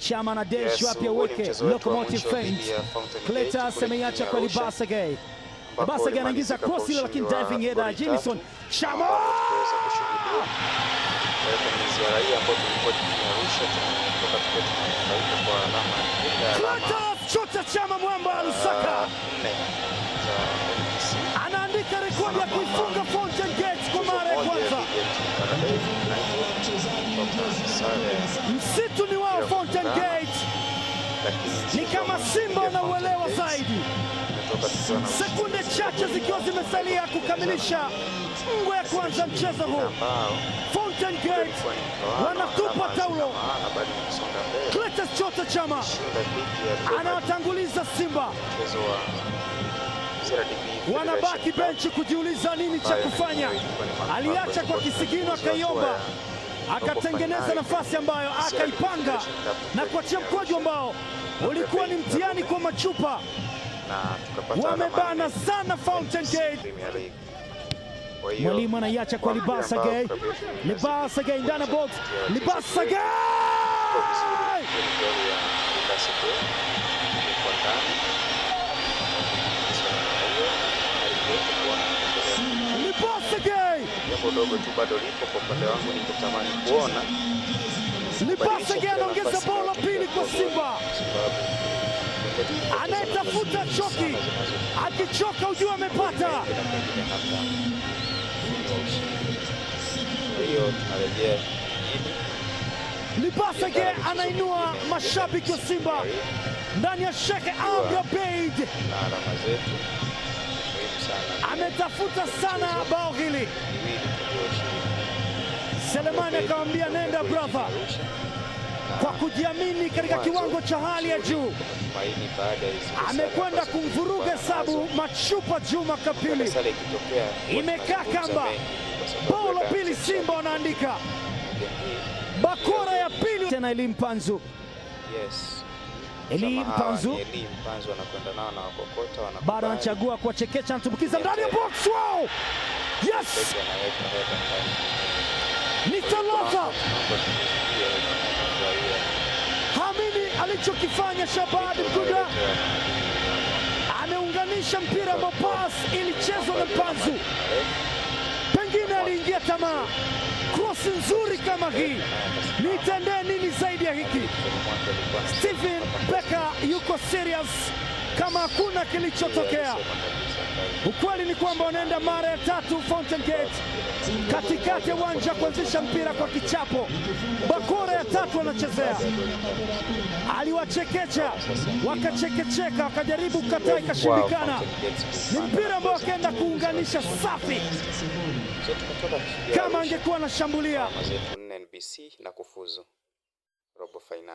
Chama na Desh Yes, wapi huu ni aweke mchezo wetu wa Locomotive mwisho feint. dhidi ya Fountain Gate Cletus kule ameiacha jijini kwa Arusha, Libasege. ambapo Libasege anaingiza ulimalizika kwa cross ile, lakini ushindi wa diving header goli Jimison 3 Chama ambao tuliweza kushuhudia. Kwa hiyo kwenye ziara hii ambayo tulikuwa jijini Arusha, tumetoka tukiwa tumenufaika kwa alama jumla ya alama Cletus Chota Chama mwamba wa Lusaka 4 za NBC. Anaandika rekodi ya kuifunga Fountain Gate kwa Mchezo mara ya mmoja kwanza. dhidi ya timu Paradise United kutoka sare ya Msitu ni wao bila Fountain kufungana, Gate, lakini ni mchezo wa kama mwisho Simba dhidi ya Fountain wanauelewa Gates zaidi. tumetoka tukiwa na ushindi Sekunde chache zikiwa zimesalia kukamilisha ngwe ya kwanza mchezo huu, ambao Fountain Gate ulikuwa ni mtoano, wanatupa alama hazina taulo. maana bali ni kusonga mbele. Cletus Chota Chama Shinda dhidi ya Dodoma anawatanguliza Simba, mchezo wa CRDB wanabaki Federation Cup, benchi kujiuliza nini cha ambayo na kufanya. yenyewe ilikuwa ni manufaa Aliacha kwetu kwa kwa kisigino, tunafuzu hatua akaiomba, ya robo akatengeneza fainali nafasi kwenye ambayo CRDB akaipanga Federation Cup na kule kuachia jijini mkwaju Arusha ambao ulikuwa ni mtihani kwa machupa. Na tukapata alama Wamebana 4 sana Fountain NBC Gate. Premier League. Kwa hiyo Mwalimu anaiacha kwa kwa mpira Libasa ambao Gay. klabu yetu inazidi Libasa Gay ndani ya box. kuonyesha kupitia Libasa wachezaji Gay! wetu kwa vizuri. Hiyo ni goli ya Libasa Gay ilikuwa ndani. Namna hiyo ni fahari yetu kuona tunaendelea. Libasa Gay! Jambo dogo tu bado lipo kwa upande wangu ningetamani kuona Libasa kubadilisha Gay kila anaongeza nafasi bao la inayotokea pili kwa kuwa goli, Simba. kwa sababu tumekuwa tukipoteza Anayetafuta nafasi nyingi choki, sana zinazotumika akichoka ujue amepata. mengi na pengine hata kunyanyua ushindi. Kwa hiyo tunarejea kijijini Libasa kujiandaa Gay na michezo anainua mingine ya mashabiki wa NBC Simba Premier League ndani ya Sheikh Amri Abeid. na alama zetu muhimu sana Ametafuta sana michezo bao hili. miwili tuliyoshiriki. Selemani akamwambia nenda brother, Arusha na kwa kujiamini katika mwanzo kiwango cha hali ya mzuri juu kwa matumaini baada ya zile sare amekwenda ambazo kumvuruga tulikuwa hesabu nazo. Machupa Juma Hata Kapili. sare ikitokea huwa Imekaa tunazungumza kamba. mengi kwa sababu Bao ya la pili damu Simba wanaandika game hii. bakora ya pili tena. Eli Mpanzu, Yes. Eli Kama hawa Mpanzu ni Eli Mpanzu anakwenda nao na wakokota bado wanakubali. anachagua kuwachekecha, anatumbukiza ndani ya box. Wow! Yes, Beki anaweka header ndani. Ni Kwa hiyo kuna Talata wakati mambo tumezidia kufurahia hamini alichokifanya Shabani mito Mguda, unayoletewa na adui. ameunganisha mpira ambao pass ilichezwa na Mpanzu, Marefu. pengine aliingia tamaa. Cross nzuri kama hii, nitendee nini zaidi ya hiki? Stephen Becker yuko serious kama hakuna kilichotokea. Ukweli ni kwamba wanaenda mara ya tatu Fountain Gate katikati ya uwanja kuanzisha mpira kwa kichapo. Bakora ya tatu wanachezea, aliwachekecha wakachekecheka, wakajaribu kukataa, ikashindikana. Ni mpira ambao wakaenda kuunganisha safi. Kama angekuwa anashambulia Zetu 4 NBC na kufuzu robo fainali.